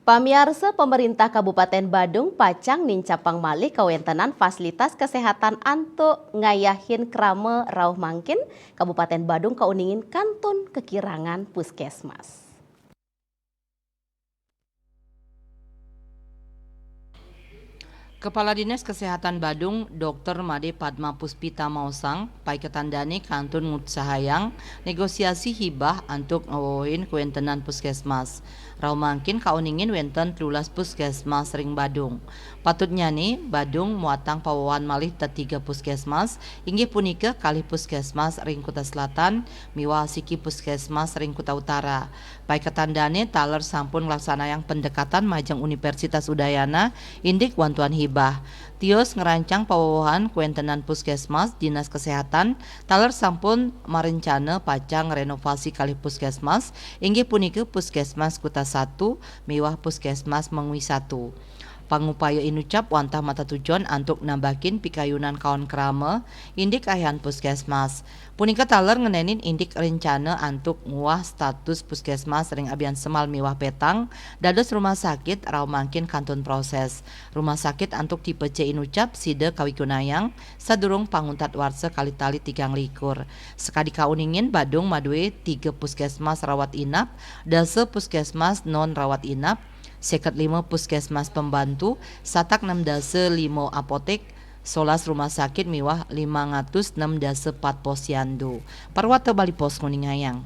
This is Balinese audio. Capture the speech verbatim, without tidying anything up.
Pamiarsa, pemerintah Kabupaten Badung pacang nincapang malih kawentenan fasilitas kesehatan antuk ngayahin krama rauh mangkin. Kabupaten Badung kauningin kantun kekirangan puskesmas. Kepala Dinas Kesehatan Badung, Dokter Made Padma Puspita maosang, paiketan dane kantun ngutsahayang negosiasi hibah antuk ngawohin kawentenan puskesmas. Rauh mangkin kauningin wenten telulas puskesmas ring Badung. Patutnyane, Badung muatang pawohan malih tetiga puskesmas, inggih punika kalih puskesmas ring Kuta Selatan miwah siki puskesmas ring Kuta Utara. Paiketan dane taler sampun nglaksanayang pendekatan majeng Universitas Udayana indik wantuan hibah. Tios ngrancang pawohan kawentenan puskesmas, Dinas Kesehatan taler sampun marencana pacang renovasi kalih puskesmas, inggih punika Puskesmas Kuta Satu miwah Puskesmas Mengwi Satu. Pangupaya inucap wantah matatujon antuk nambahin pikayunan kaon krama indik ayan puskesmas. Punika taler ngenenin indik rencana antuk nguah status puskesmas ring abian Semal miwah Petang dados rumah sakit rauh mangkin kantun proses. Rumah sakit antuk tipe C inucap sida kawigunayang sadurung panguntat warsa kalih tali tigang likur. Sakadi kauningin, Badung madue tiga puskesmas rawat inap, dasa puskesmas non rawat inap, seket lima puskesmas pembantu, satak enam dasa lima apotek, solas rumah sakit miwah limang atus enam dasa pat posyandu. Parwata Bali Post nguningayang.